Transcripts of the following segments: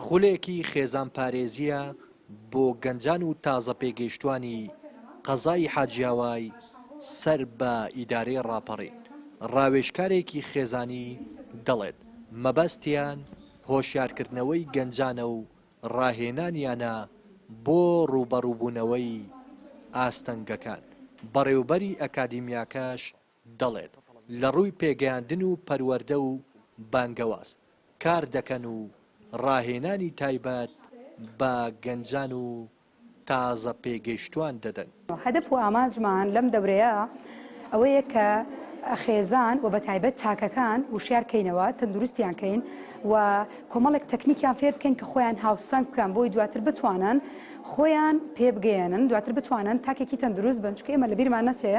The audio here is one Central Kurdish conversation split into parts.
خولێکی خێزانپارێزییە بۆ گەنجان و تازەپێگەیشتووانی قەزای حاجیاوای سەر بە ئیدارەی ڕاپەڕین، ڕاوێژکارێکی خێزانی دەڵێت، مەبەستیان هۆشیارکردنەوەی گەنجانە و ڕاهێنانیانە بۆ ڕووبەڕووبوونەوەی ئاستەنگەکان، بەڕێوبەری ئەکادیمیاکەش دەڵێت، لە ڕووی پێگەیاندن و پەروەردە و بانگەواز کار دەکەن و ڕاهێنانی تایبەت بە گەنجان و تازە پێگەیشتووان دەدەن. هەدەف و ئامانجمان لەم دەورەیە ئەوەیە کە خێزان و بەتایبەت تاکەکان وشیار کەینەوە، تەندروستیان کەین و کۆمەڵێک تەکنیکیان فێر بکەین کە خۆیان هاوسەنگ بکەن بۆی دواتر بتوانن خۆیان پێ بگەیەنن، دواتر بتوانن تاکێکی تەندروست بن، چونکە ئێمە لەبیرمان نەچێ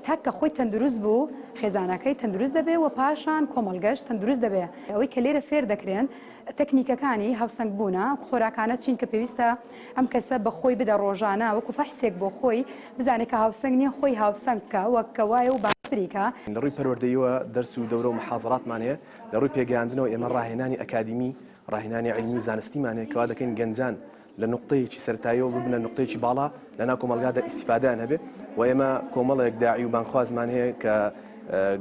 تاک کە خۆی تەندروست بوو خێزانەکەی تەندروست دەبێ و پاشان کۆمەڵگەش تەندروست دەبێ. ئەوەی کە لێرە فێر دەکرێن تەکنیکەکانی هاوسەنگ بوونە، خۆراکانە چین کە پێویستە ئەم کەسە بە خۆی بدە ڕۆژانە وەکو فەحسێک بۆ خۆی بزانێ کە هاوسەنگ نیە خۆی هاوسەنگ بکا وەک کە وایە و باشتری کا. لە ڕووی پەروەردەییەوە دەرس و دەورە و محازەراتمان هەیە، لە ڕووی پێگەیاندنەوە ئێمە ڕاهێنانی ئەکادیمی، ڕاهێنانی عیلمی و زانستیمان هەیە کەوا دەکەین گەنجان لە نوقتەیەکی سەرەتاییەوە ببنە نوقتەیەکی باڵا لە ناو کۆمەڵگادا ئیستیفادەیان هەبێ و ئێمە کۆمەڵێک داعی و بانگخوازمان هەیە کە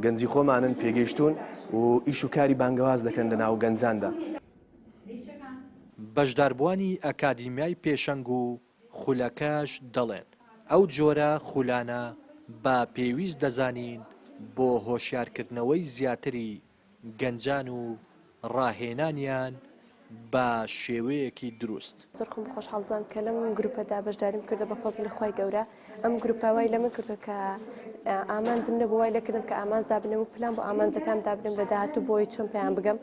گەنجی خۆمانن پێگەیشتوون و ئیش و کاری بانگەواز دەکەن لە ناو گەنجاندا. بەشداربووانی ئەکادیمیای پێشەنگ و خولەکەش دەڵێن، ئەو جۆرە خولانە بە پێویست دەزانین بۆ هۆشیارکردنەوەی زیاتری گەنجان و ڕاهێنانیان بە شێوەیەکی دروست. زۆر خۆم خۆشحاڵ دەزانم کە لەم گروپەدا بەشداریم کردوە بە فەزڵی خوای گەورە ئەم گروپە وای لە من کردوە کە ئامانجم نەبوو وای لێکردم کە ئامانج دابنێم و پلان بۆ ئامانجەکانم دابنێم لە داهاتوو بۆی چۆن پێیان بگەم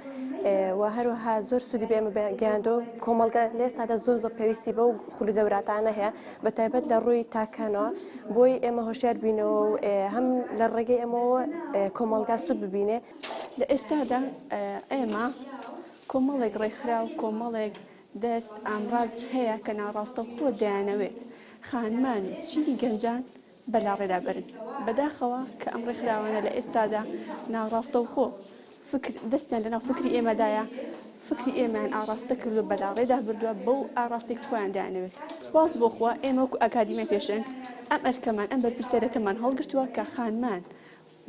و هەروەها زۆر سوودی بە ئێمە گەیاندووە کۆمەڵگە لە ئێستادا زۆر زۆر پێویستی بەو خول و دەوراتانە هەیە بە تایبەت لە ڕووی تاکانەوە بۆی ئێمە هۆشیار بینەوە و هەم لە ڕێگەی ئێمەوە کۆمەڵگا سوود ببینێ. لە ئێستادا ئێمە کۆمەڵێک ڕێکخراو، کۆمەڵێک دەست، ئامڕاز هەیە کە ناڕاستەوخۆ دەیانەوێت خانمان و چینی گەنجان بە لاڕێدا بەرن. بەداخەوە کە ئەم ڕێکخراوانە لە ئێستادا ناڕاستەوخۆ فکر دەستیان لەناو فکری ئێمەدایە، فکری ئێمەیان ئاڕاستە کردووە، بە لاڕێدا بردووە بەو ئاڕاستەی کە خۆیان دەیانەوێت. سوپاس بۆ خوا ئێمە وەکو ئەکادیمیای پێشەنگ ئەم ئەرکەمان، ئەم بەرپرسیارێتەمان هەڵگرتووە کە خانمان،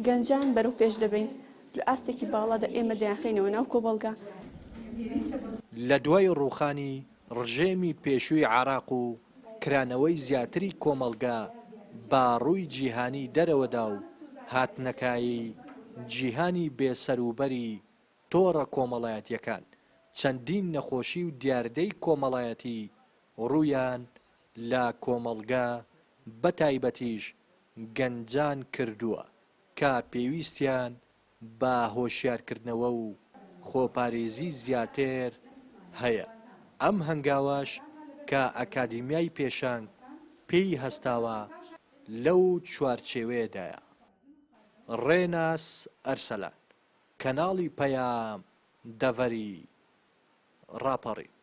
گەنجان بەرەو پێش دەبەین، لە ئاستێکی باڵادا ئێمە دەیانخەینەوە ناو کۆمەڵگا. لە دوای ڕووخانی ڕژێمی پێشووی عێراق و کرانەوەی زیاتری کۆمەڵگە بە ڕووی جیهانی دەرەوەدا و هاتنەکایەی جیهانی بێ سەروبەری تۆڕە کۆمەڵایەتیەکان، چەندین نەخۆشی و دیاردەی کۆمەڵایەتی ڕوویان لە کۆمەڵگە بە تایبەتیش گەنجان کردووە کە پێویستیان بە هۆشیارکردنەوە و خۆپارێزی زیاتر هەیە، ئەم هەنگاوەش کە ئەکادیمیای پێشەنگ پێی هەستاوە لەو چوارچێوەیەدایە. ڕێناس ئەرسەلان، کەناڵی پەیام، دەڤەری ڕاپەڕین.